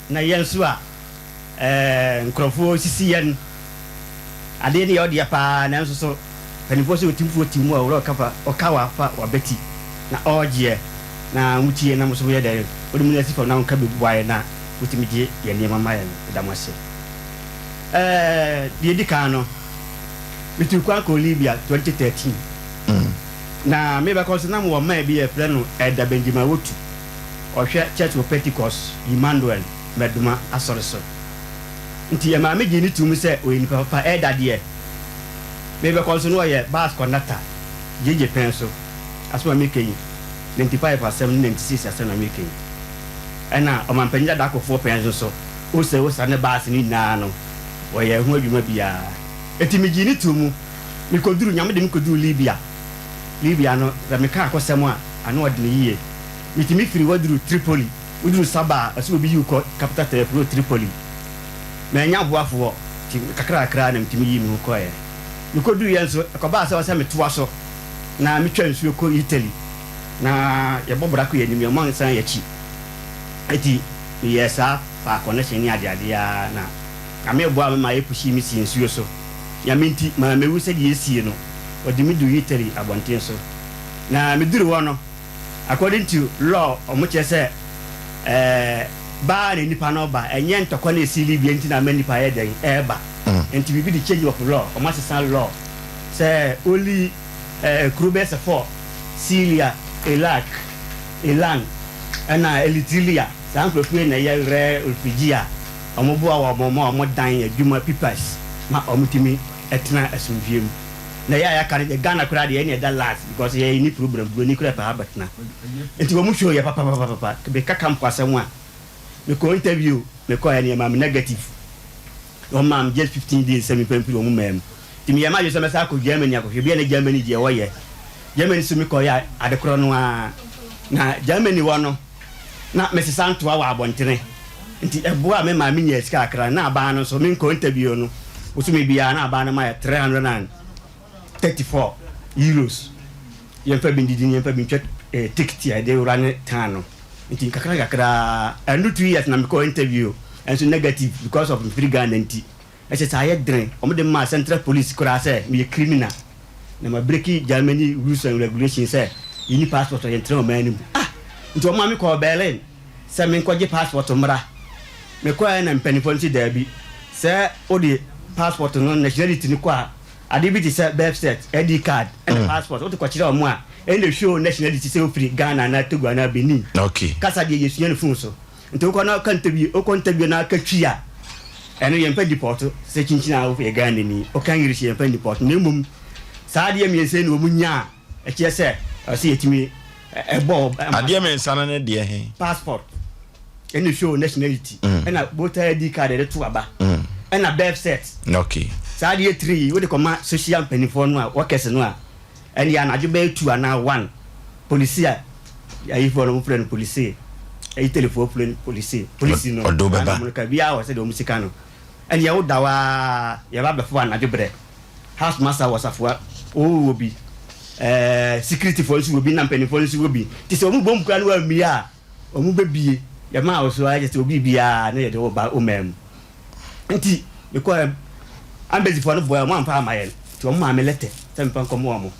Na yɛn nso a, ɛɛ, nkurɔfoɔ sisi yɛn. Adeɛ no yɛ wo dea paa, nanso so mpanimfoɔ sɛ otimfoɔ ti mu a ɔwura ɔka fa ɔka wa fa wabati na ɔregyeɛ na motie na mo nso moyɛ dɛn wode mo nan si fam na moka bi boa yɛn na motumi gye yɛn nneɛma ma yɛn. Meda mo ase. Ɛɛ, deɛ ɛdi kan no, metuu kwan kɔɔ Libya 2013. Na merebɛkɔ nso na mewɔ man bi a yɛfrɛ no Elder Benjamin Awotu. Ɔhwɛ Church of Pentecost Emmanuel Mɛdoma Asɔre so. Nti ɛmaa me gyee no too mu sɛ ɔyɛ nipa papa. Elder deɛ, merebɛkɔ nso na ɔyɛ bus conductor gyegye pɛn so. Asɛm a mereka yi, 95 asɛm ne 96 asɛm na mereka yi. Ɛna Ɔmanpanyin Dada Akufoɔ pɛn so nso, Ose Osa ne bus no nyinaa no, ɔyɛɛ ho adwuma biara. Nti me gyee no too mu. Mekɔduru, Nyame de me kɔduruu Libya. Libya no, sɛ meka akɔsɛm a, ano ɔdene yie. Metumi firi hɔ duru Tripoli. Woduru Saba a, ɛsɛ obi yi wo kɔ capital tɛ kuro Tripoli. Mannya aboafoɔ, nti kakrakra na metumi yii me ho kɔeɛ. Mekɔduruiɛ nso, ɛkɔbaa sɛ ɛwɔ sɛ metoa so na metwa nsuo kɔ Italy. Na yɛbɔ bra kɔ yɛn anim, yɛmmɔ nsan yɛn akyi. Enti meyɛɛ saa faa connection ne adeade ara na Nyame boaa me ma yɛpushii me sii nsuo so. Nyame nti, mammɛwu sɛdeɛ ɛsie no, wɔde me duu Italy abɔnten so. Na meduruu hɔ no, According to law ɔmo kyerɛ sɛ ɛɛ baa na nipa no ba ɛnyɛ ntɔkwa na esi Libya nti na ama nipa ayɛ dɛn ɛɛba nti biribi de change of law ɔmo asesa law sɛ only ɛɛ kuro bɛyɛ sɛ four Syria, Iraq, Iran ɛna Eritrea saa nkorɔfoɔ yi na ɛyɛ rare refugee a ɔmo boa wɔn ma ɔmo dan adwuma papers ma ɔmo tumi ɛtena asomdwie mu. Na yɛ a yɛaka no deɛ Ghana koraa deɛ yɛne ɛda last because yɛ nni problem buroni koraa pɛ ha bɛtena nti wɔn show yɛ papapapapa meka camp asɛm a mekɔ interview mekɔ yɛ no yɛmaa me negative wɔn maa me just 15 days sɛ memfa mfiri wɔn maa mu nti meyɛ m'adwene sɛ mɛsan akɔ Germany akɔhwɛ bia na Germany deɛ wɔyɛ Germany so mekɔ yɛ adekorɔ no ara na Germany wɔ no na mesesa ntoa wɔ abɔntene nti ɛboaa me maa menyaa sika kakra na aban no nso menkɔ interview no bosome biara na aban no ma yɛ 334 euros yɛmfa bi ndidi ne yɛmfa bi ntwa eh, ticket a yɛde wura ne tan no nti nkakra kakra ɛno 2 years na mekɔ interview ɛnso negative because of mfiri Ghana nti ɛkyɛ sɛ ayɛ dene wɔn de maa central police koraa sɛ meyɛ criminal na ma break Germany rules and regulations sɛ yɛni passport a yɛntena ɔman no mu ah nti wɔn ma me kɔɔ Berlin sɛ menkɔgye passport mmra mekɔɛ na mpanimfoɔ no si daabi sɛ wode passport no nationality no kɔ a ade bi te sɛ birth cert, ID card ɛna passport wode kɔkyerɛ wɔn a ɛna show nationality sɛ wofiri Ghana anaa Togo anaa Benin. Kasa deɛ yɛsua no phone so nti wokɔ na woka interview wokɔ interview na aka Twi a ɛno yɛmfa deport sɛ kyinkyin a woyɛ Ghana ni woka English yɛmfa deport na mmom saa adeɛ mmiɛnsa yi na wɔn nya a ɛkyerɛ sɛ ɔsɛ yɛtumi ɛbɔ Adeɛ mmiɛnsa no ne deɛ he? Passport ɛna show nationality ɛna voter ID card yɛde to aba ɛna birth cert. Saa adeɛ tiri yi wode kɔma social mpanimfoɔ no a workers no a ɛne anadwo bɛyɛ 2 anaa 1 polisi a ayifoɔ no wɔfrɛ no polisi Italyfoɔ frɛ no polisi polisi no ɔdo bɛba. Wɔn ka biara wɔ sɛdeɛ wɔn sika no ɛne yɛwo da waa yɛba abɛfo anadwo berɛ house master wɔ safoa wɔwɔ bi security foɔ nso wɔ bi na mpanimfoɔ nso wɔ bi te sɛ wɔn bom kura no wɔamia a wɔn bɛbie yɛma wɔ so ayɛ sɛ obi biara na yɛde wɔ ba ɔman mu nti mekɔ embassy foɔ no boa wɔn amfa ama yɛn nti wɔn maa me letter sɛ mefa nkɔmɔ wɔn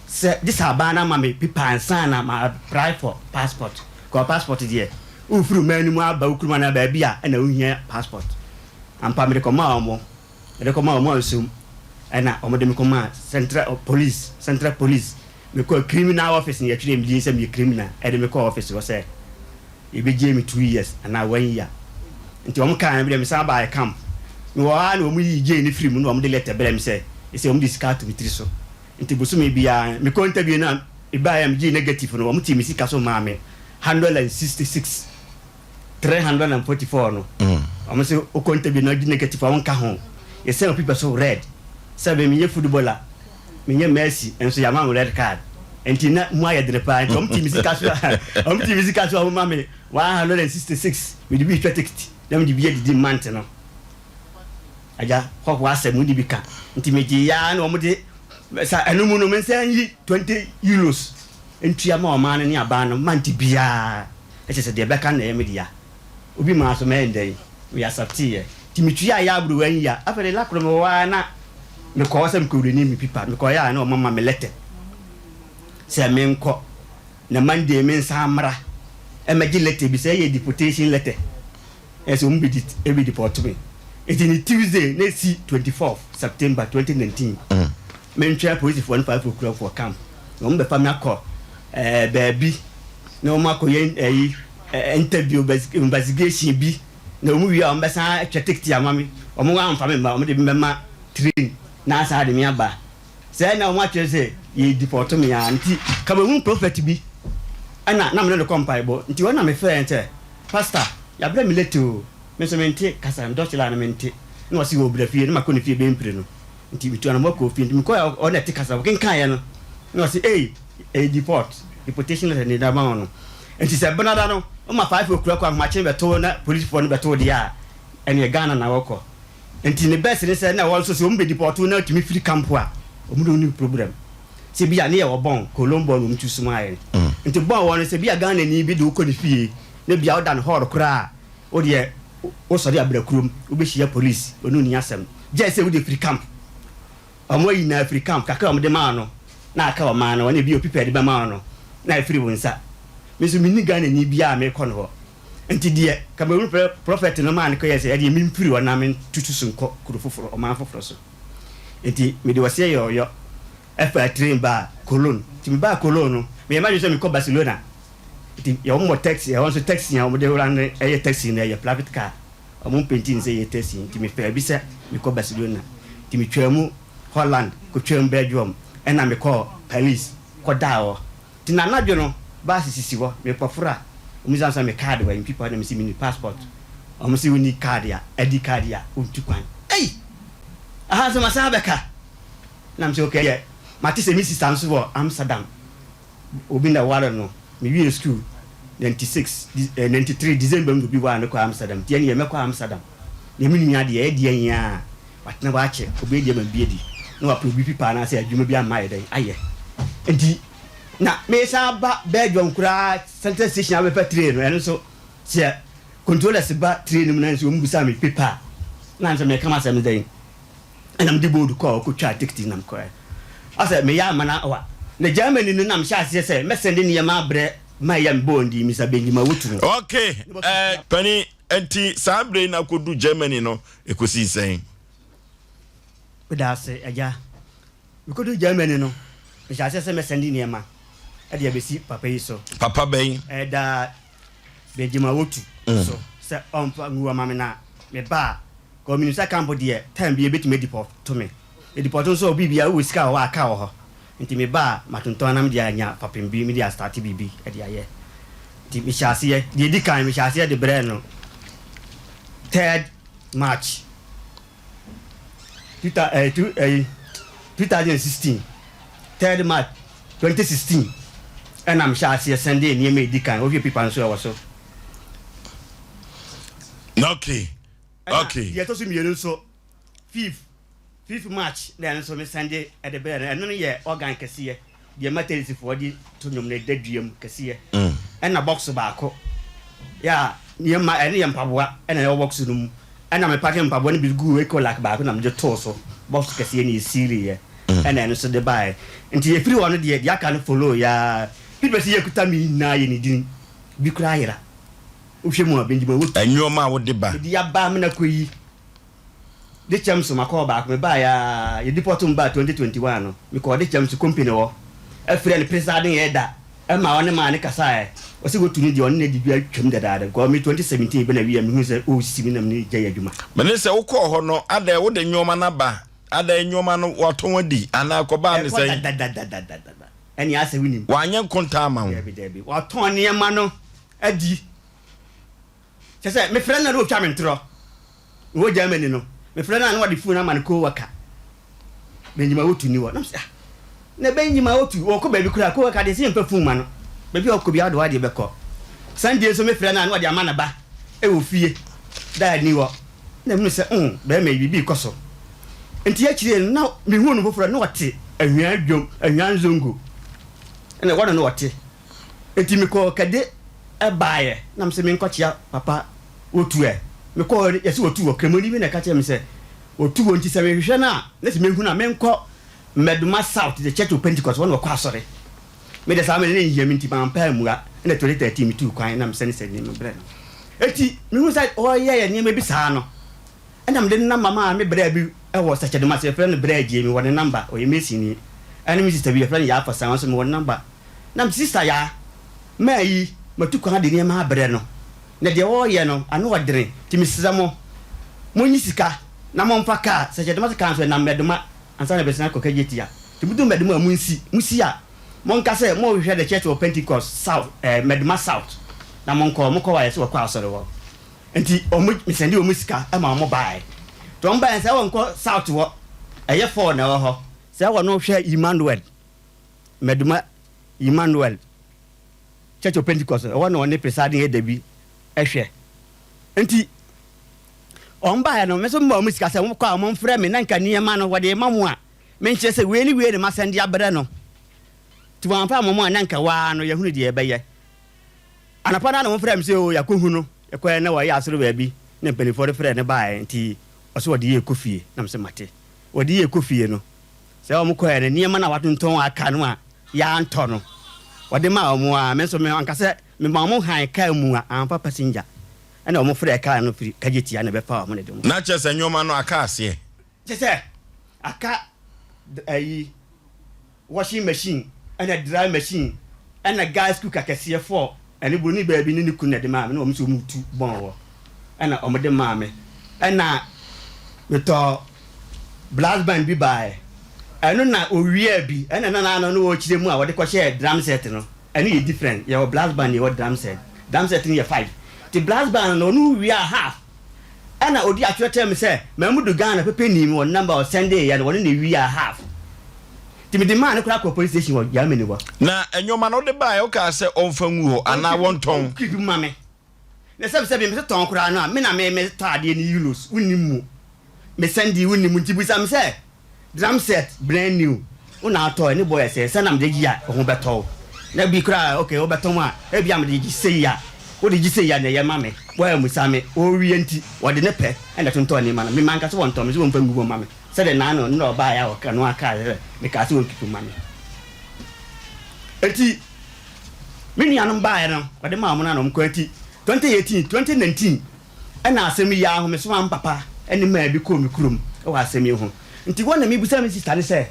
sɛ gye sɛ aban no ama me paper ansa na ma apply for passport kɔ passport deɛ wofiri ɔman no mu aba wo kurom anaa baabi a ɛna wohia passport ampa mede kɔmaa wɔn mede kɔmaa wɔn ansom ɛna wɔn de me kɔmaa central police central police mekɔ criminal office ne yɛtwerɛ me din sɛ meyɛ criminal ɛde me kɔ office hɔ sɛ yɛbɛgye me 2 years anaa one year nti wɔn kaa no bi deɛ mesan baayɛ camp mewɔ hɔ a na wɔn yi gye ne firi mu na wɔn de letter brɛ me sɛ ɛsɛ wɔn de sika ato me tiri so nti bosome biara mekɔ interview no a ebaayɛ a megye negative no wɔn ti me sika so maa me 166 344 no wɔn sɛ okɔ interview na gye negative a wɔn ka ho yɛsɛn paper so red sɛ bɛ menyɛ footballer menyɛ Messi nso yɛama me red card nti na mu ayɛ dene paa nti wɔn ti me sika so a wɔn ti me sika so a wɔn ma me 166 mede bi twa ticket na mede bi adidi mante no agya hɔho asɛm wode bi ka nti megye yaa na wɔn de sa ɛno mu no me nsa yi €20 ntua ma ɔman no ne aban no mante biara ɛkyɛ sɛ deɛ ɛbɛka na ɛyɛ me dea. Obi maa so mɛyɛ ndɛn? Me accepteeɛ. Nti metuaa yɛ aboro one year. Afei de lakoro mewɔ hɔ ara na mekɔ hɔ sɛ mekɔ renew me pipa. Mekɔeɛ a na wɔn ama me letter sɛ menkɔ na Monday mensan mmra mmɛgye letter bi sɛ ɛyɛ deportation letter. Ɛyɛ sɛ wɔn bɛdi ɛbɛ deport me. Nti ne Tuesday na ɛsi 24 September 2019 mentwɛn apolisifoɔ no 5 o'clock wɔ camp na wɔn bɛfa me akɔ ɛɛ baabi na wɔn akɔyɛ ɛyi interview investigation bi na wɔn wie a wɔn bɛsan atwa ticket ama me. Wɔn amfa me mma, wɔn de me bɛma train na asan de me aba. Sɛɛ na wɔn akyerɛ sɛ yɛ deport me a nti Cameroon prophet bi ɛna na me ne no kɔ mpaebɔ nti wɔn na me frɛ sɛ pastor yabrɛ me late o, me nso mente kasa no Dutch line no mente na ɔse wɔ bra fie na makɔ ne fie bɛyɛ mpire no nti metu anamɔ kɔɔ fie nti mekɔɛ ɔno na ɛte kasa ɔkenkaeɛ no na ɔse ei ɛyɛ deport deportation letter ne da ma wo no nti sɛ benada no woma 5 o'clock ahomakye bɛto na policefoɔ no bɛto deɛ a ɛneɛ Ghana na wɔkɔ. Nti ne best ne sɛ na wɔn nso sɛ wɔn bɛ deport wo na tumi firi camp a wɔn ne wo ni problem. Sɛ bi a ne yɛ wɔ bɔn, Cologne bɔn na wɔn tu somaa yɛn. Nti bɔn wɔ no sɛ bi a Ghana ni bi de wo kɔ ne fie na bi a wo da no hall koraa a wo deɛ wo sɔre abra kurom wo bɛ hyia police ɔne wo ni asɛm. Gyɛɛ sɛ wo deɛ firi camp. Wɔn ayi no afiri camp, kakra a wɔde maa no na aka ɔman no, wɔn ebi opipa de bɛma wo no na afiri wo nsa. Me nso menni Ghanani biara a merekɔ no hɔ. Nti deɛ Cameroon prɔfɛt no maa no kɔyɛɛ sɛ ɛdeɛ memfiri hɔ na mentutu so nkɔ kuro foforɔ, ɔman foforɔ so. Nti mede ɔseɛ yɛ ɔyɔ faa train baa Cologne. Nti mebaa Cologne no, meyɛɛ m'adwene sɛ mekɔ Barcelona. Nti wɔmmɔ taxi, ɛhɔ nso taxi a wɔde wura no yɛ taxi no ɛyɛ private car. Ɔmo mpenti no sɛ yɛ taxi nti mefaa bi sɛ mekɔ Barcelona nti metwaa mu Holland kɔtwaa mu Belgium ɛna mekɔɔ Paris kɔdaa hɔ nti na anadwo no bus sisi hɔ mekɔforo a ɔmo bisa me sɛ me card wɔ he mpipa na mese menni passport ɔmo se wonni card a ID card a wontu kwan ei aha nso masan abɛka na mese okay ɛdeɛ mate sɛ me sister nso wɔ Amsterdam Obi na ɔwaree no. Mewiee sukuu 96, 93 December mu na obi waree no kɔɔ Amsterdam. Nti ɛnneɛ mɛkɔ Amsterdam. Na me nua deɛ, ɛyɛ deɛn ara a, watena hɔ akyɛ. Ɔbɛyɛ deɛ ama me bi adi. Na wapɛ obi pipa anaasɛ adwuma bi ama ayɛ dɛn? Ayɛ. Nti na meresan aba Belgium koraa Central Station abɛfa train no, ɛno nso sɛ controllers ba train no mu na nso wɔbisa me paper a, na nso mereka m'asɛm dɛn? Ɛna mede board kɔɔ hɔ kɔtwaa tekiti na mekɔɛ. Asɛ meyɛ amana wa. Na Germany no na mehyɛ aseɛ sɛ mɛsɛnde nneɛma abrɛ my a mebɔɔ ndin Mister Benjamin Awotu no. Ok eh panin, nti saa berɛ yi na wokɔduru Germany no ɛkɔsii sɛn? Meda ase agya. Mekɔduru Germany no, mehyɛ aseɛ sɛ mɛsɛnde nneɛma de abɛsi papa yi so. Papa bɛn? Ɛda Benjamin Awotu so sɛ ɔmfa ngu hɔ ma me na meba a, Cause menim sɛ camp deɛ time biara ebetumi adipɔto me. Edipɔto nso a obi biara wowɔ sika wɔ hɔ a aka wɔ hɔ. Nti meba a matontɔn na mede anya fapem bi mede astarte biribi de ayɛ. Nti mehyɛ aseɛ, deɛ edi kan mehyɛ aseɛ de brɛɛ no third March two thou eh, two eh, 2016, third March 2016 ɛna mehyɛ aseɛ sɛndee nneɛma edi kan, wohwɛ paper nso ɛwɔ so. Okay. Ɛna Okay. deɛ ɛtɔ so mmienu nso, fifth, fifth March na ɛno nso mesan de ɛde brɛɛ no. Ɛno no yɛ organ kɛseɛ, deɛ Methodistfoɔ de to nnwom no, ɛda dua mu kɛseɛ. Ɛna box baako yɛ a nneɛma, ɛno yɛ mpaboa ɛna ɛwɔ box no mu. Ɛna mepake mpaboa no bi guu Ecolac baako na mede too so, box kɛseɛ na ɛsiiliiɛ. Ɛna ɛno nso de baeɛ. Nti ɛfiri hɔ no deɛ, deɛ aka no follow yɛ ara. Papers yi a ɛkuta me yi nyinaa yɛ ne din, bi koraa yera. Wohwɛ mu a, Benjamin wotu. Nnoɔma a wode ba. Mede aba amena kɔ yi. De kyɛm so makɔ hɔ baako. Mebaeɛ ara, yɛ deport me baa 2021 no, mekɔɔ de kyɛm so company hɔ. Ɛfrɛɛ no presiding elder ɛma ɔne maa no kasaeɛ. Ɔse wotu no deɛ ɔne no adi dwa atwam dadaada because me 2017 bɛ na wia mehunu sɛ ɔresisi me na mene gyae adwuma. Mene sɛ wokɔɔ hɔ no adɛn wode nnoɔma no aba adɛn nnoɔma no watɔn adi anaa ɛkɔbaa ne Ɛkɔ sɛn? dadadadadada ɛne asɛ wonim. Wanyɛ nkontaa ama wo? Dabi dabi watɔn nneɛma no adi. Kyerɛ sɛ, mefrɛ no a na ɔtwa me ntorɔ. Mewɔ Germany no, mefrɛ no a na ɔde phone ama ne co-worker. Benjamin Otu ni hɔ. Na mesɛ, ah, na Benjamin Otu, ɔkɔ baabi koraa, co-worker deɛ sɛ yɛmfa phone ma no. Baabi a ɔkɔ biara ɔde w'adeɛ bɛkɔ. Sunday nso mefrɛ no a na ɔde ama ne ba wɔ fie. Daa ni hɔ. Na mehunu sɛ, mm, barima yi, biribi rekɔ so. Nti akyire no, na mehuu no foforɔ, na ɔte Anhwea dwom, Anhwea Nzongo. Ɛna ɛhɔ na na ɔte. Enti mekɔɔ Kɛde baeɛ na mese menkɔkyea papa. Wɔtu ɛ? Mekɔɔ hɔ yɛse wɔtu hɔ. Kramoni bi na ɛka kyerɛɛ me sɛ wɔtu hɔ nti sɛ mehwehwɛ no a na sɛ mehu no a menkɔ Medoma South, The Church of Pentecost, hɔ na ɔkɔ asɔre. Me deɛ saa mmerɛ no na ɛnhia me nti mampɛ ammua. Ɛna 2013 metuu kwan na mesane sɛ nneɛma brɛ no. Enti mehuu sɛ ɔreyɛ nneɛma bi saa no, ɛna mede ne namba maa me braa bi wɔ Sɛkyɛdoma ase, yɛfrɛ no Braa Gyie, mewɔ ne namba, ɔyɛ masonni. Ɛne me sista bi yɛfrɛ no Yaa Fasan, ɔno nso mewɔ ne namba. Na mese sista Yaa, maa yi matu kwan de nneɛma abrɛ no, na deɛ ɔreyɛ no ano ɔdene, nti mesrɛ mo, monyi sika na momfa kaa, Sɛkyɛdoma ase kaa nso ɛnam Mɛdoma ansa na ɛbɛsan akɔ Kagyetia. Nti modu Mɛdoma a monsi, mosi a, monka sɛ morehwehwɛ The Church of Pentecost South, eh, Mɛdoma South, na monkɔ, mokɔ hɔ a yɛse wɔkɔ asɔre hɔ. Nti wɔn, mesɛnde wɔn sika ma wɔn baeɛ. Nti wɔn baeɛ sɛ wɔnkɔ South hɔ, ɛyɛ four na ɛwɔ hɔ. Sɛ wɔn hwɛ Emmanuel, Mɛdoma Emmanuel Church of Pentecost, ɛhɔ na wɔne presiding elder bi hwɛ. Nti wɔn baeɛ no, me nso mema wɔn sika sɛ wɔkɔ a wɔmfrɛ me na nka nneɛma no wɔde rema mo a, menkyerɛ sɛ wei ne wei na masɛnde abrɛ no. Nti wɔamfa amma mo a na nka waa no yɛahunu deɛ yɛbɛyɛ. Anɔpa no ara na wɔfrɛɛ me sɛ oo yɛakɔhu no, yɛkɔeɛ na wɔyɛ asɔre baabi na mpanimfoɔ no frɛɛ no baeɛ nti ɔse wɔde yɛn rekɔ fie na mese mate. Wɔde yɛn rekɔ fie no, sɛ wɔkɔeɛ no nneɛma no a wɔatontɔn aka no a yɛantɔ no wɔde maa wɔn a me nso me anka sɛ mema wɔn han kaa mu a amfa passenger ɛna wɔn frɛɛ kaa no firi Kagyetia na ɛbɛfaa wɔn na ɛde wɔn. Na kyerɛ sɛ nneɛma no aka aseɛ. Kyerɛ sɛ aka ayi washing machine ɛna dry machine ɛna gas cooker kɛseɛ fɔ ɛne buroni baa bi ne ne kunu na ɛde maa me na wɔn nso wɔn tu bɔn wɔ ɛna wɔn de maa me ɛna metɔ brass band bi baeɛ ɛno na owia bi ɛna na n'ano no wɔkyerɛ mu a wɔde kɔhyɛ drum set no ɛno yɛ different yɛwɔ brass band yɛwɔ drum set drum set no yɛ five ti brass band no ɔno wia half Ɛna odi atwerɛ kyerɛ me sɛ Mamudu Ghana pɛpɛ nim wɔn number a ɔsɛndee yɛ no wɔne na ewiaa half nti mede maa no koraa kɔɔ police station wɔ Germany hɔ. Na nnoɔma no wode baeɛ wokaa sɛ ɔmfa ngu hɔ anaa wɔntɔn? Ɔnkeep mma me na sɛbi sɛbi mese tɔn koraa no a me na me me tɔ adeɛ no euros wonnim mu me sɛndee wonnim mu nti bisa me sɛ Drum set brand new wo na atɔ ɛne boy sɛ sɛ na mede gye a wo ho bɛtɔ wo na bi koraa ok wobɛtɔn a ebia mede gye sei a wode gye sei a na ɛyɛ ma me woammisa me ɔrewie nti wɔde ne pɛ na ɛtontɔn nneɛma no me manka sɛ wɔntɔn me sɛ wɔmfa ngu hɔ mma me sɛdeɛ naano nnora ɔbaeɛ a ɔka no ara kaa sɛ mekaa sɛ wɔntutu mma me enti me nuanom baeɛ no wɔde maa wɔn no na wɔn kɔ nti 2018 2019 Ɛna asɛm yi ara ho, mesomaa me papa ne maa bi kɔɔ me kurom wɔ asɛm yi ho. Nti hɔ na mebisa me sista no sɛ,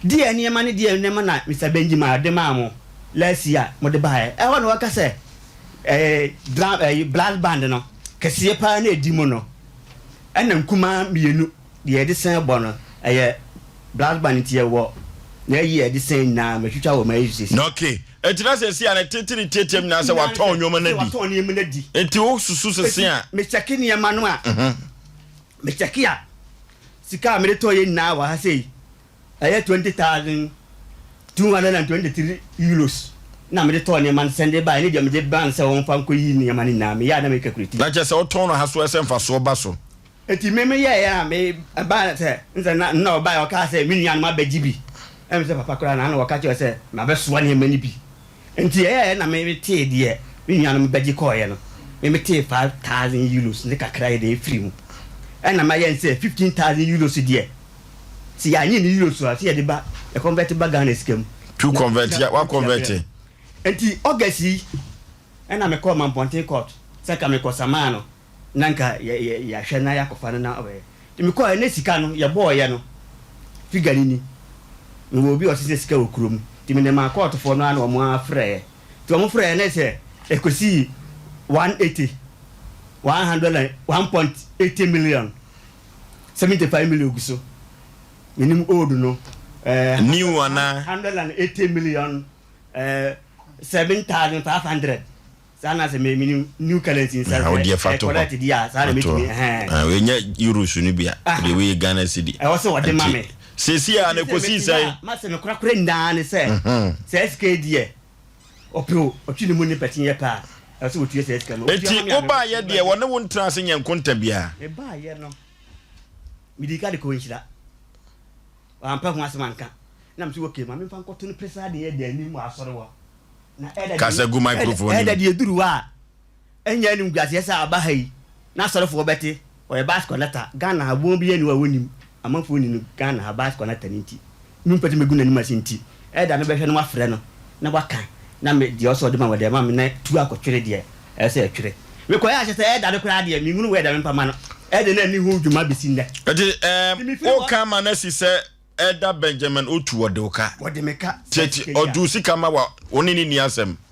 Deɛn nneɛma ne deɛn nneɛma na Mister Benjamin de maa mo last year a mode baeɛ? Ɛhɔ na ɔka sɛ, Ɛɛ, drum, ɛyi, brass band no, kɛseɛ paa na ɛdi mu no, ɛna nkumaa mmienu, deɛ yɛde sɛn bɔ no, ɛyɛ brass band nti yɛwɔ n'ayi a yɛde sɛn nyinaa, matwitwa wɔ m'ayi so seesei. Okay. Enti na seesei a ne tete ne tiatia mu nyinaa sɛ watɔn nneɛma no adi. Watɔn nneɛma no adi. Enti wosusu sese a. Enti mekyɛke nneɛma no a, mekyɛke a, sika a mede tɔeɛ nyinaa wɔ ha sei, ɛyɛ 20,223 euros na mede tɔɔ nneɛma no sɛnde baeɛ ne deɛ mede baa no sɛ wɔmfa nkɔyi nneɛma no nyinaa, meyɛ a na mekakulati. Na kyerɛ sɛ wotɔn no ha so sɛ mfasoɔ ba so. Enti me me yɛeɛ a me ɛbaa sɛ nsɛ na nna ɔbaeɛ ɔkaa sɛ me nuanom abɛgye bi ɛm sɛ papa koraa na na ɔka kyerɛ sɛ mabɛsoa nneɛma no bi nti ɛyɛeɛ na me tee deɛ me nuanom bɛgye kɔeɛ no me me tee 5000 euros ne kakra yɛ deɛ ɛfiri mu ɛna mayɛ no sɛ 15000 euros deɛ sɛ yɛanye ne euros a sɛ yɛde ba yɛ convert ba Ghana sika mu To convert ya wa convert. Nti August yi ɛna mekɔɔ Mampɔnten court sɛ nka mekɔ samaa no na nka yɛahwɛ na yɛakɔfa no na ɔbɛyɛ. Nti mekɔeɛ na sika no yɛbɔeɛ no figure no ni. Mewɔ obi a ɔsesa sika wɔ kurom nti mede maa kɔɔtofoɔ no ara na wɔn ara frɛeɛ. Nti wɔn frɛeɛ na sɛ ɛkɔsii 180, 100 and 1.80 million, 75 million gu so. Menim old no. Eh, New anaa? 180 million, eh, 7,500. Saa na sɛ me me new currency nsa sɛ wodeɛ fa to correct di a saa na metumi ɛhɛn. Ah, wei nyɛ euros no bi a deɛ wei yɛ Ghana cedi. Ɛwɔ sɛ wɔde ma me. Sɛsi a na ɛkɔsii sɛn? Masɛ me korakora nyinaa ne sɛ saa sika yi deɛ ɔpɛ o ɔtwe ne mu ne pɛkyen yɛ pɛ a ɛwɔ sɛ wɔtua saa sika no. Enti wobaayɛ deɛ wɔne wo ntena ase nyɛ nkonta biara? Mebaayɛ no medii ka de kɔɔ nhyira wampɛ ho asɛm anka na mesɛ okay ma memfa nkɔto no pɛ saa deɛ yɛ anim wɔ asɔre hɔ. Na Kasa gu microphone no mu. Ɛda deɛ ɛduru hɔ a, ɛnyɛ animguaseɛ sɛ aba ha yi. N'asɔrefoɔ bɛte, ɔyɛ bus conductor, Ghana ha wɔn biara nni hɔ a wɔnnim, amanfoɔ nni no Ghana ha bus conductor no nti, mempɛ sɛ mɛgu n'anim ase nti, ɛda no bɛhwɛ na wafrɛ no na waka na me deɛ ɔsɛ ɔde ma me ɔde ama me na tu akɔtwere deɛ ɛsɛ sɛ ɛtwere. Mekɔyɛ ahyɛ sɛ ɛda no koraa deɛ menhunu wɔ ɛda mempa ma no, ɛda no anni ho dwuma bɛsi nnɛ. Nti Nti ɛɛm mefiri hɔ. woka ama no asi sɛ ɛda Benjamin Otu ɔde wo ka? Ɔde me ka saa Tiatia sika yi a. ɔde wo sika ma wa wo ne no nni asɛm?